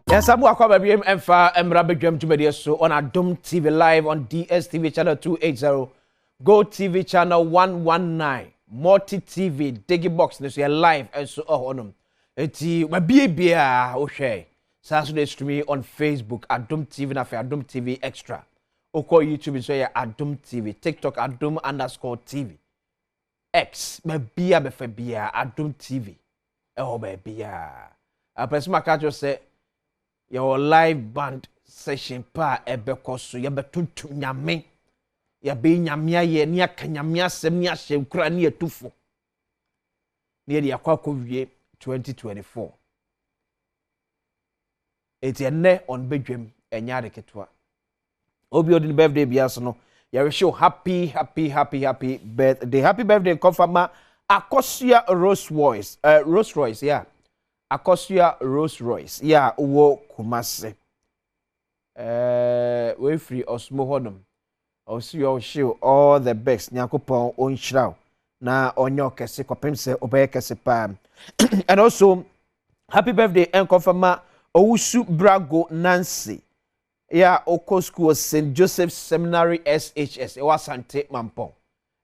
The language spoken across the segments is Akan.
Yɛnsa mu akɔ aba wiem ɛmfa mmra badwam dwumadie so on Adom TV live on DSTV channel 280, Go TV channel 119, Multi TV, Digibox ne so yɛ live nso ɛhɔ nom. Eti wabie biara wohwɛ. Saa nso na streaming on Facebook Adom TV na afei Adom TV Extra. Wokɔ YouTube nso yɛ Adom TV, TikTok Adom_TV, X baabi a bɛfa biara Adom TV ɛwɔ baabiara. Apɛsɛ maka kyerɛ sɛ yɛwɔ live band session pa a ɛbɛkɔ so. Yɛbɛtontom Nyame, yɛbɛyi Nyame ayɛ ne aka Nyame asɛm ne ahyɛ nkura ne yɛtu fo ne yɛde akɔ akɔwie 2024. Eti ɛnnɛ on badwam ɛnyɛ ade ketewa. Obi ɔde ne birthday bia so no, yɛrehyɛ wo happy, happy, happy, happy birthday. Happy birthday nkɔfa ma Akosua Rolls Royce, Rolls Royce, yeah. Akosua Rolls Royce, yeah, wɔ Kumase. Wefiri Ɔsmo hɔnom. Ɔsi ɔhyɛ all the best. Nyankopɔn ɔnhyira wo na ɔnyɛ ɔkɛse kɔpem sɛ ɔbɛyɛ kɛse paa. And also happy birthday nkɔfa ma Owusu Brago Nancy, yɛ a ɔkɔ school St Joseph Seminary SHS ɛwɔ Asante Mampɔn.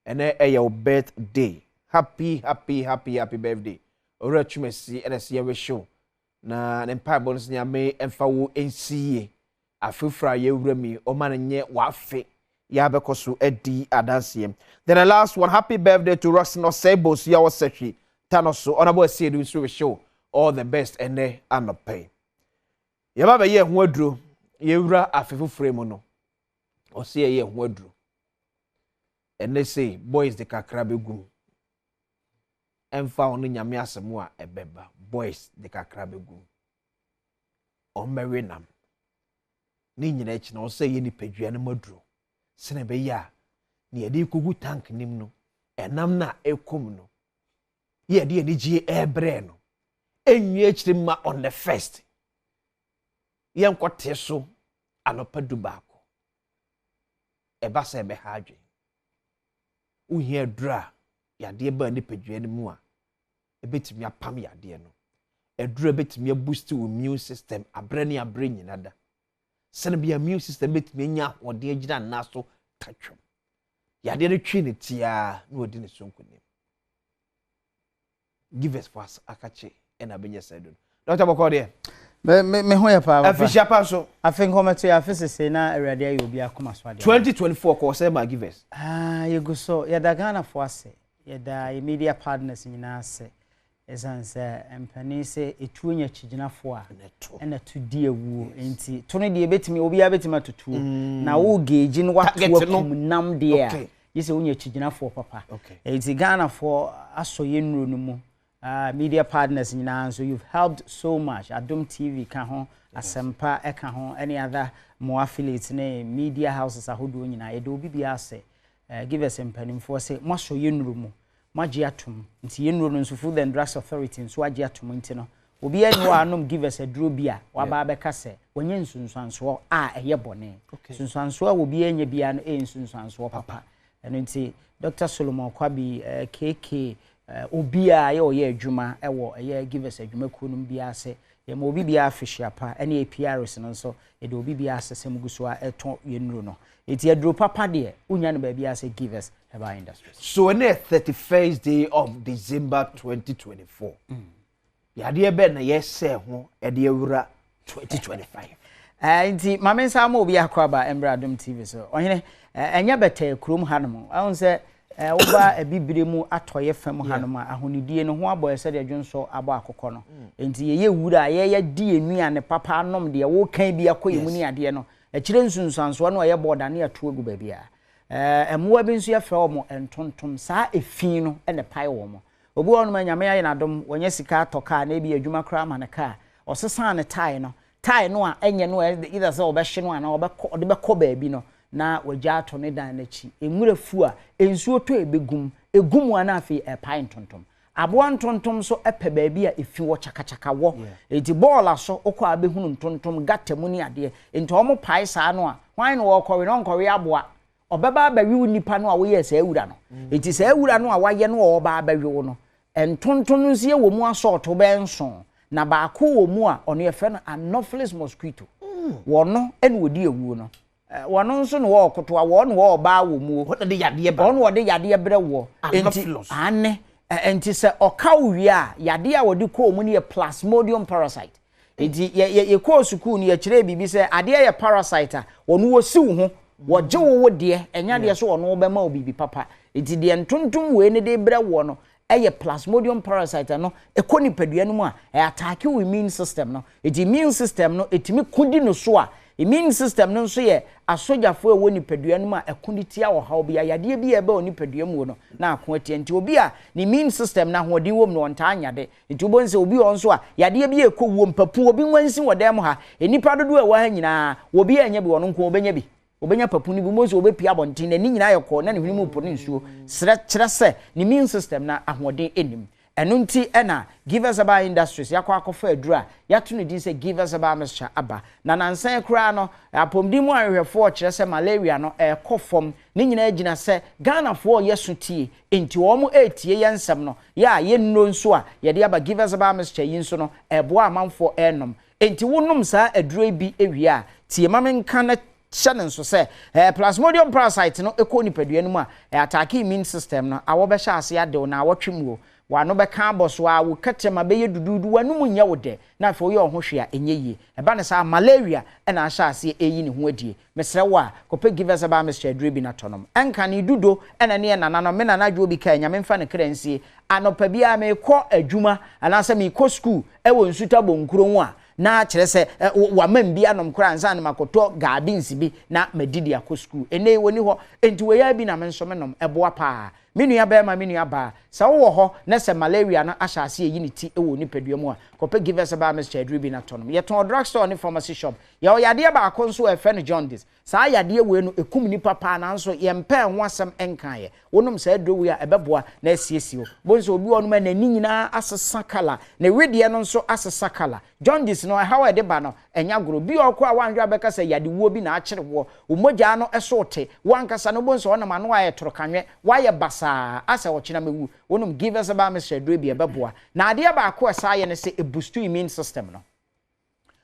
Ɛnɛ ɛyɛ wo birthday. Happy, happy, happy, happy birthday. Owura Twumasi ɛna sɛ yɛwish wo na ne mpaebɔ no sɛ Nyame ɛmfa wo nsi yie. Afeeforo a yɛwura mi, ɔma no nyɛ w'afe yɛabɛkɔ so adi adanseɛ. Then the last one, happy birthday to Roxon Ɔsɛe so yɛwɔ Sɛhwi Tano so. Ɔnabɔ Asiedu nso wish wo all the best ɛnɛ anɔpɛ. Yɛba bɛyɛ ɛho aduro. Yɛwura afe foforɔ mu no, ɔsɛ yɛyɛ ɛho aduro. Ɛnɛ sei boys de kakra bɛgum, ɛmfa ɔno Nyame asɛm a ɛbɛba. Boys de kakra bɛgum, ɔmmɛwe nam ne nyinaa akyi na ɔsɛ yɛ nipadua no mu aduro sɛnɛ ɛbɛyɛ a ne yɛde kɔgu tank nim no, ɛnam no a ɛkɔm no, yɛde anigye ɛrebrɛ no ɛnwie akyire ma on the first yɛnkɔte so anɔpa 11. Ɛba sɛ ɛbɛha adwen, wohia aduro a yadeɛ baa nipadua no mu a ɛbɛtumi apam yadeɛ no, aduro a ɛbɛtumi aboost wo immune system abrɛ ne abrɛ nyina da, sɛne bia immune system bɛtumi anya ahoɔden agyina nna so tatwam yadeɛ no twe ne tiaa na wɔdi ne so nkonim. Givers for akakye ɛna bɛnyɛ sɛ do no. Dɔkta, bɔkɔ deɛ? Me ho yɛ paa, papa. Afihyia pa nso. Afe nkɔmɛto yɛ afe sese na Awurade ayɛ obi akoma so adeɛ. 2024 kɔɔ sɛ ma Givers. Ah, yɛgu so. Yɛda Ghanafoɔ ase, yɛda yɛ media partners nyinaa ase, ɛsiane sɛ mpanin sɛ ɛtuo nya kyigyinafoɔ a ɛna to di awuo. Nti to no deɛ, ɛbɛtumi, obiara bɛtumi atotuo na wo geegye no wato akum nam deɛ a gye sɛ wonya kyigyinafoɔ papa. Nti Ghanafoɔ asɔ yɛ nnuro no mu. Media partners nyinaa nso, you've helped so much. Adom TV ka ho, Asɛmpa ɛka ho, ɛne other mo affiliates ne media houses ahodoɔ nyinaa, yɛde obi biara ase. Givers mpanimfoɔ sɛ moasɔ yɛ nnuro mu, moagye atom, nti yɛ nnuro no nso Food and Drugs Authority nso agye atom. Nti no obiara ni hɔ a anom Givers aduro bi a waba abɛka sɛ wɔnyɛ nsunsuansoɔ a ɛyɛ bɔne. Nsunsuansoɔ a obiara nya biara no ɛyɛ nsunsuansoɔ papa. Ɛno nti Dr Solomon Kwabi, KK, obiara yɛ ɔyɛ adwuma ɛwɔ ɛyɛ Givers adwumakuo no mu biara sɛ yɛma obi biara afihyia pa, ɛne APRs no nso yɛde obi biara ase sɛ mugu so a ɛtɔn yɛn nnuro no. Eti aduro papa deɛ, wonya no baabi sɛ Givers Herbal Industries. So ɛne 31st day of December 2024, yadeɛ bɛn na yɛsɛ ho ɛde awura 2025? Nti maame nsa ama obi akɔ aba mmerɛ Adom TV so. Ɔhene, ɛnyɛ bɛtɛ kurom hanom. Ɛho sɛ woba Abibire mu atɔyɛ fam hanom a, ahonidie no ho abɔ ɛ sɛdeɛ dwonsɔ abɔ akokɔ no. Nti yɛyɛ wura a yɛyɛ di nnuane papa anom deɛ wokan bi akɔ yɛ mu ne adeɛ no akyire nsunsuansoɔ no a ɛyɛ bɔɔda ne ato agu baabi a mmoa bi nso yɛfrɛ wɔn ntontom saa efi no na pae wɔn. Obi wɔ hɔnom a Nyame ayɛ n'adom, wɔnyɛ sika atɔ kaa na ebi adwuma koraa ama ne kaa, ɔsesan ne tae no, tae no a ɛnyɛ no, either sɛ ɔbɛhye no anaa ɔbɛkɔ ɔde bɛkɔ baabi no na wagya ato ne dan n'akyi. Nwura fu a nsuo tɔ ebegum egum a na afei ɛpae ntontom. Aboa ntontom nso pɛ baabi a efi wɔ kyakakyaka wɔ. Eti bɔɔla so wokɔ a bɛhunu ntontom gata mu ne adeɛ. Nti wɔn pae saa no a, hwan na wɔrekɔwe no? Ɔnkɔwe aboa, ɔbɛba abɛwe nipa no a woyɛ saa wura no. Eti saa wura no a wayɛ no a ɔba abɛwe no, ntontom no nso yɛ wɔ mu asɔɔto bɛyɛ nson. Na baako wɔ mu a ɔno yɛfrɛ no Anopheles mosquito. Wɔno na wɔdi awuo no. Wɔno nso na wɔwɔ kotoa, wɔn na wɔwɔ ɔbaa wɔ muo. Wɔn na de yadeɛ ba. Wɔn na wɔde yadeɛ brɛ woɔ. Anopheles. Ane. Nti sɛ ɔka wo wie a, yadeɛ a wɔde kɔɔ mu no yɛ plasmodium parasite. Nti yɛ yɛ yɛkɔɔ sukuu no yɛkyerɛɛ biribi sɛ adeɛ yɛ parasite a, wɔn wɔsi wo ho, wɔgye wo wo deɛ, ɛnyɛ adeɛ sɛ wɔn bɛma wo biribi papa. Nti deɛ ntontom wei no de brɛ woɔ no, ɛyɛ plasmodium parasite no ɛkɔ nipadua no mu a ɛ attack wo immune system no eti immune system no etumi ko di no so a immune system no nso yɛ asogyafoɔ a ɛwɔ nipadua no mu a ɛko de tia ɔhaw bi a yadeɛ bi a ɛbɛ wɔ nipadua mu no na ako atia nti obi a ne immune system no ahoɔden wɔ mu no ɔntaa nyade nti wobɛhu sɛ obi wɔ nso a yadeɛ bi a ɛkɔ wuo mpapu obi nwansi wɔ dan mu ha nnipa dodoɔ a ɛwɔ ha nyinaa obi a ɛnyɛ bi ɔno nko ɔbɛnya bi Ɔbɛnya papu no bi, wobɛhu sɛ ɔbɛpue abɔnten, n'ani nyinaa ayɛ kɔɔ na ne hwene mu repo ne nsuo. Serɛ kyerɛ sɛ ne immune system no ahoɔden nnim. Ɛno nti na Givers Herbal Industries yɛakɔ akɔfa aduro a yɛato no din sɛ Givers Herbal Mixture aba. Na nansa yi koraa no, apɔmuden mu ahwehwɛfoɔ rekyerɛ sɛ malaria no ɛrekɔ fam. Ne nyinaa gyina sɛ Ghanafoɔ reyɛ so tie, nti wɔn retie yɛn nsɛm no. Yɛ a yɛn nnuro nso a yɛde aba Givers Herbal Mixture yi nso no, ɛreboa amanfoɔ renom. Enti wonom saa aduro yi bi wie a, tie ma menka na hyɛ no nso sɛ, ɛɛ Plasmodium parasite no kɔ nipadua no mu a, ɛ attack immune system no, awɔ bɛhyɛ ase adew naawɔtwe mu o, w'ano bɛka abɔ so ara, wo kɛtrɛma bɛyɛ duduudu, w'anom nyɛ wo dɛ, na afei woyɛ wo ho hwee a ɛnyɛ yie. Ɛba no saa a, malaria na ahyɛ aseɛ reyi ne ho adie. Mesrɛ wo a, kɔpɛ Givers Herbal Mixture aduro bi na tɔ nom. Ɛnkane dudo na ne yɛ nananom, me nana Adwoa bi kae, Nyame mfa ne kra nsie, anɔpa biara merekɔ adwuma anaasɛ merekɔ sukuu wɔ Nsuta Bonkuro ho a, na kyerɛ sɛ wɔama me bi anom koraa ansa na makɔtɔ gardens bi na madi de akɔ sukuu. Ɛnnɛ yi wɔnni hɔ, enti wei ara bi na me nso menom. Ɛboa paa. Me nua barima, me nua baa, sɛ wowɔ hɔ na sɛ malaria no ahyɛ aseɛ reyi ne ti wɔ wo nipadua mu a, kɔpɛ Givers Herbal Mixture aduro bi na tɔ nom. Yɛtɔn wɔ drug store ne pharmacy shop. Yɛwɔ yadeɛ baako nso a yɛfrɛ no jaundice. Saa yadeɛ wei no ɛkum nnipa paa nanso yɛmpɛɛ ho asɛm nkaeɛ. Wonom saa aduro wei a ɛbɛboa na asiesie wo. Wobɛhu sɛ obi wɔ hɔnom a n'ani nyinaa asesa colour, ne wedeɛ no nso asesa colour. Jaundice no ɛhaw a ɛde ba no ɛnyɛ agorɔ. Bi wɔ hɔ koraa a woanhwɛ a wobɛka sɛ yadewuo bi na akyere woɔ. Wo mogyaa no so rete. Wo ankasa no wobɛhu sɛ ɔnam ano ayɛ torokanwɛ, woayɛ basaa asɛ ɔkyena mɛwu. Wonom Givers Herbal Mixture aduro bi a ɛbɛboa. Na adeɛ baako a ɛsan yɛ ne sɛ ɛboost immune system no.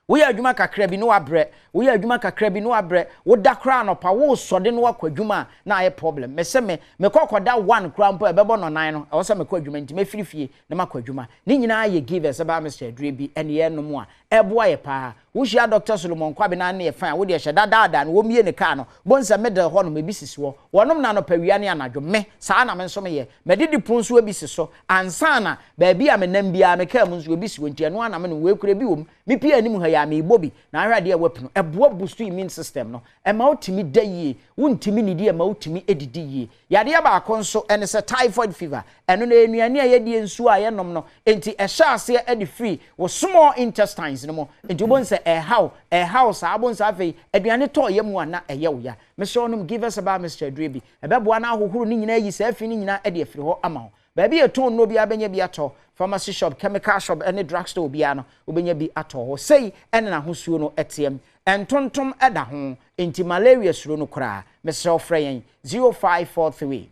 Woyɛ adwuma kakra bi na wabrɛ, woyɛ adwuma kakra bi na wabrɛ, woda koraa anɔpa woresɔde na woakɔ adwuma a na ayɛ problem. Mese me, mekɔ kɔda one koraa mpo a ɛbɛbɔ nnɔnan no, ɛwɔ sɛ mekɔ adwuma nti mɛfiri fie na makɔ adwuma. Ne nyinaa yɛ Givers herbal mixture aduro bi ɛne yɛnom a ɛboa yɛ paa. Wohyia Doctor Solomon Kwabena ne yɛ fine a wodeɛ hyɛ da daadaa no wɔmmie ne car no, bohu sɛ middle hɔ nom ebi sisi hɔ. Wɔnom no anɔpa awia ne anadwo. Me, saa na me nso meyɛ. Madidi pon so ebi si so ansa na baabi a menam biara me car mu nso ebi si hɔ nti ɛno ara na menom. Wei koraa ebi wɔ mu. Mepue anim ha yi a merebɔ bi na ahwɛ adeɛ a wapunu. Ɛboa boost immune system no. Ɛma wotumi da yie. Wontumi nnidi a ɛma wotumi didi yie. Yadeɛ baako nso ne sɛ typhoid fever. Ɛno no ɛyɛ nnuane a yɛdie, nsuo a yɛnom no nti ɛhyɛ aseɛ de firi wo small intestines no mu. Nti wobɛhu sɛ ɛreha wo, ɛreha wo saa. Wobɛhu sɛ afei aduane tɔ yam a na ɛyɛ wo ya. Mesrɛ wo nom Givers Herbal Mixture aduro bi. Ɛbɛboa na ahohoro ne nyinaa ayi saa fi no nyinaa de afiri hɔ ama wo. Baabi a yɛtɔn nnuro biara bɛnya bi atɔ, pharmacy shop, chemical shop ne drug store biara no, wobɛnya bi atɔ hɔ. Sei ne n'ahosuo no teɛ. Ntontom da ho, enti malaria suro no koraa. Mesrɛ wo frɛ yɛn 0543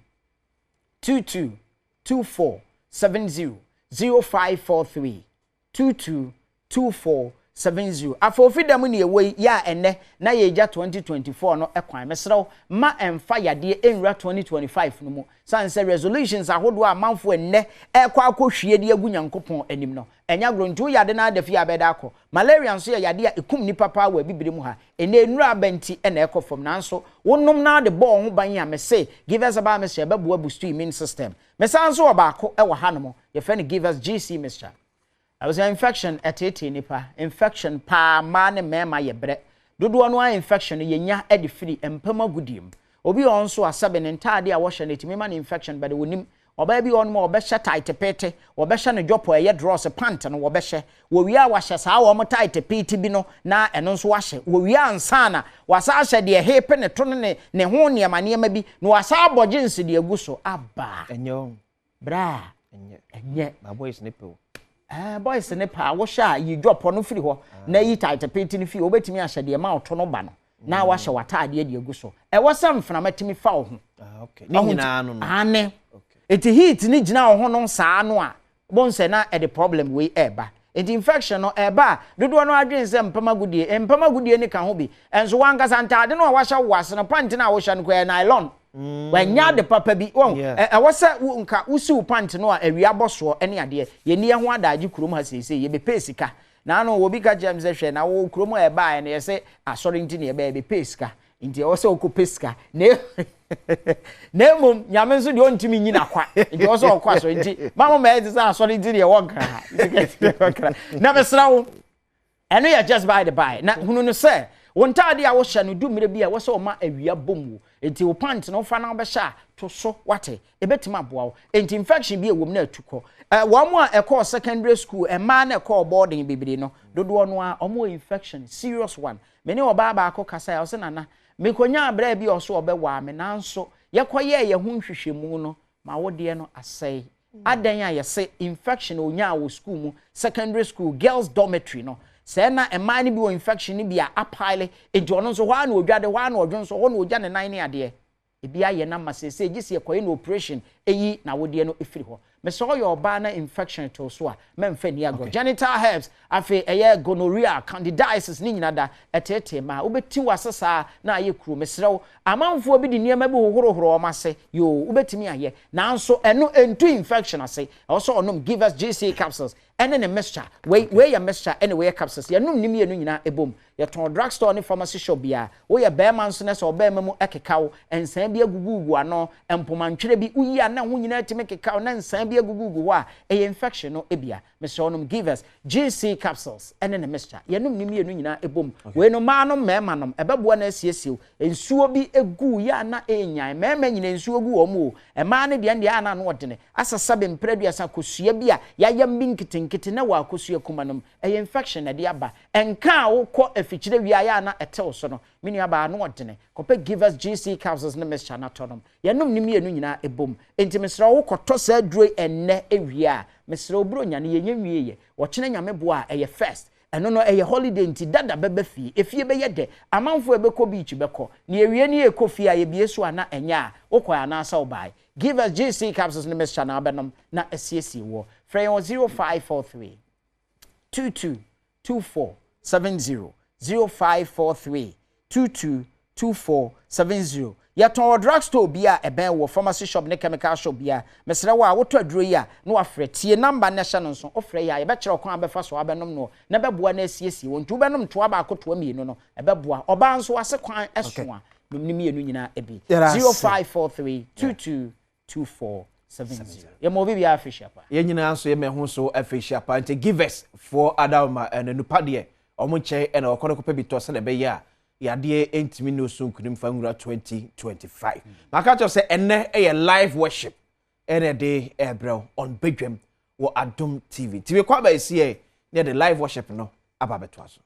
22 24 70, 0543 22 24 70. Afei da mu ne yɛwɔ yi, yɛ a ɛnnɛ na yɛregya 2024 no kwan. Mesrɛ wo, mma ɛmfa yadeɛ ɛnwura 2025 no mu. Sane sɛ resolutions ahodoɔ a amanfoɔ ɛnnɛ ɛrekɔ akɔhwie de agu Nyankopɔn anim no, ɛnyɛ agorɔ. Nti wo yade no ara da fie a bɛda akɔ. Malaria nso yɛ yadeɛ a ɛkum nnipa paa wɔ abibire mu ha. Ɛnnɛ nnuro aba nti na ɛkɔ fam. Nanso wonom na de bɔ wo ho ban a, mese Givers Herbal Mixture ɛbɛboa boost immune system. Mesan nso wɔ baako wɔ hanom, yɛfrɛ no Givers GC Mixture. Abusua infection ɛteetee nipa, infection paa mmaa ne mmarima yɛ brɛ. Dodoɔ no ara infection no yɛnya de firi mpa mu agodie mu. Obi wɔ hɔ nso a sɛbe ne ntaadeɛ a wɔhyɛ no ɛtumi ma no infection but ɔnim. Ɔbaa bi wɔ hɔnom a ɔbɛhyɛ tight pete, wɔbɛhyɛ no dwɔpɔ a ɛyɛ drɔs, pant no wɔbɛhyɛ. Wɔwie a wahyɛ saa wɔn tight pete bi no na ɛno nso wahyɛ. Wɔwie ansa na wasan ahyɛ deɛ hepe ne to ne ne ne ho nneɛma nneɛma bi na wasan abɔ jeans de agu so. Aba! Ɛnyɛ o. Bra! Ɛnyɛ. Ɛnyɛ. Ba boys ne pɛ o. Ɛɛ boys ne pɛ a wohyɛ a yi dwɔpɔ no firi hɔ na yi tight pete no firi hɔ. Wobɛtumi ahyɛ deɛ ɛma wo to no ba no na wahyɛ w'ataadeɛ de agu so. Ɛwɔ sɛ mframa tumi fa wo ho. Ah, okay. Ne nyinaa no no. Aane. Eti heat ne gyina wo ho no saa no a, wobɛhu sɛ na ɛde problem wei ɛreba. Enti infection no ɛba a, dodoɔ no ara dwene sɛ mpam agodie. Mpam agodie no ka ho bi. Nso w'ankasa ntaade no a wahyɛ wo ase no, pant no a wohyɛ no koraa ɛyɛ nylon. Wanyɛ ade papa bi. Wahu? Ɛ, ɛwɔ sɛ wo, nka wosi wo pant no a awia bɔ soɔ ne adeɛ. Yɛnni ɛho adaagye kurom ha seesei. Yɛbɛpɛ sika. Naano obi ka kyerɛɛ me sɛ, hwɛ, na wo kurom a yɛbaeɛ no, yɛse asɔre nti na yɛbaeɛ, yɛbɛpɛ sika. Nti ɛwɔ sɛ wokɔpɛ sika. Na, na mmom, Nyame nso deɛ ɔntumi nyi n'akwa. Nti ɛwɔ sɛ ɔkɔ asɔre. Nti, ma mo mɛyɛ te sɛ asɔre nti deɛ ɛwɔ Nkran ha. Sika nti deɛ ɛwɔ Nkran. Na mesrɛ wo, Ɛno yɛ just by the by. Na hunu no sɛ, wo ntaade a wohyɛ no, du mmerɛ bi a ɛwɔ sɛ wɔma awia bɔ mu. Enti wo pant no wofa na wobɛhyɛ a, to so, woate? Ɛbɛtumi aboa wo. Enti infection bi a ɛwɔ mu no atu kɔ. Ɛ, wɔn a ɛkɔɔ secondary school, mmaa no a ɛkɔɔ boarding bebree no, dodoɔ no ara, wɔwɔ infection, serious one. Me ne ɔbaa baako kasaeɛ, ɔse, Nana, mekɔnyaa braa bi a ɔse ɔbɛwaa me, nanso yɛkɔyɛɛ yɛn ho nhwehwɛmu no, m'awodeɛ no asɛe. Adɛn a yɛse infection a onyaa wɔ school mu, secondary school, girls dormitory no, sɛɛ na mmaa no bi wɔ infection no bi a apile, enti ɔno nso hɔ ara na odwade, hɔ ara na ɔdwonsɔ, hɔ na ogya ne nan ne adeɛ. Ebi ayɛ no ama seesei gye sɛ yɛkɔyɛ no operation yi n'awodeɛ no firi hɔ. Mesɛ ɔyɛ ɔbaa na infection to so a, mɛmfa nni agorɔ. Genital herpes, afei ɛyɛ gonorrhea, candidiasis ne nyina da, ɛteetee mmaa. Wobɛti w'ase saa na ayɛ kuro. Mesrɛ wo, amanfoɔ bi de nneɛma bi hohorohoro wɔn ase, yoo, wobɛtumi ayɛ. Nanso ɛno ɛntu infection ase. Ɛwɔ sɛ ɔnom Givers GC capsules ɛne ne mixture. Wei, wei yɛ mixture ɛne wei yɛ capsules. Yɛnom ne mmienu nyinaa ɛbom. Yɛtɔn drug store ne pharmacy shop biara. Woyɛ barima nso na sɛ ɔbarima mu ɛkeka wo, nsaa bi agugugugu ano, mpomantwerɛ bi, woyi a na ho nyinaa tumi keka wo na nsaa bi agugugu hɔ a, ɛyɛ infection no bia. Mesrɛ wo nom Givers GC capsules ɛne ne mixture. Yɛnom ne mmienu nyinaa ɛbom. Wei no mmaa nom mmarima nom. Ɛbɛboa na asiesie wo. Nsuo bi gu yɛ a na ɛnyan. Mmarima nyina nsuo gu wɔn o. Mmaa no deɛ ɛndeɛ a na ano ɔdene. Asɛ sɛbe mprɛ aduasa kosua bi a yayam bi nketenkete na wɔ akosua kuma no mu. Ɛyɛ infection na ɛde aba. Nka a wokɔ afikyire wie a yɛ a na ɛtew so no, me nua baa ano ɔdene. Kɔpɛ Givers GC capsules ne mixture na tɔ nom. Yɛnom ne mmienu nyinaa ɛbom. Enti mesrɛ wo kɔtɔ saa aduro yi ɛnnɛ wie a, mesrɛ wo Buronya no yɛnyɛ nwieɛ. Ɔkyena Nyame boa a ɛyɛ first. Ɛno no ɛyɛ holiday nti dada bɛba fie, efie bɛyɛ dɛ, amanfoɔ a ɛbɛkɔ beach bɛkɔ, na yɛwie ne yɛkɔ fie a yɛbie so a na ɛnyɛ a wokɔɛ anaasɛ wobae. Give us GC capsules ne mixture na wobɛnom na asiesie woɔ. Frɛ yɛn wɔ 0543 22 24 70, 0543 22 2470. Yɛtɔn wɔ drug store biara a ɛbɛn wo, pharmacy shop ne chemical shop biara. Mesrɛ wo a wotɔ aduro yi a, na wafrɛ. Tie number no na hyɛ no nso. Wofrɛ yɛ a, yɛbɛkyerɛ wo kwan a wobɛfa so abɛnom noɔ na ɛbɛboa na asiesie wo. Nti wobɛnom toa baako toa mmienu no, ɛbɛboa. Ɔbaa nso w'ase kwan so a, nom ne mmienu nyinaa bi. 0543 22 2470. Yɛma obi biara afehyia pa. Yɛn nyinaa nso yɛma ɛho so afehyia pa. Nti Givers foɔ adaoma ɛna nupa deɛ wɔn nkyɛn ɛna wɔkɔ no kɔpɛ bi tɔ sɛdeɛ ɛbɛyɛ a yadeɛ ntumi ne osu nkunim fa nwura 2025. Maka kyerɛ sɛ ɛnɛ ɛyɛ live worship ɛna ɛde ɛbrɛw on badwam wɔ Adom TV. Nti mekɔ aba ɛsiɛ ne yɛde live worship no aba abɛtoa so.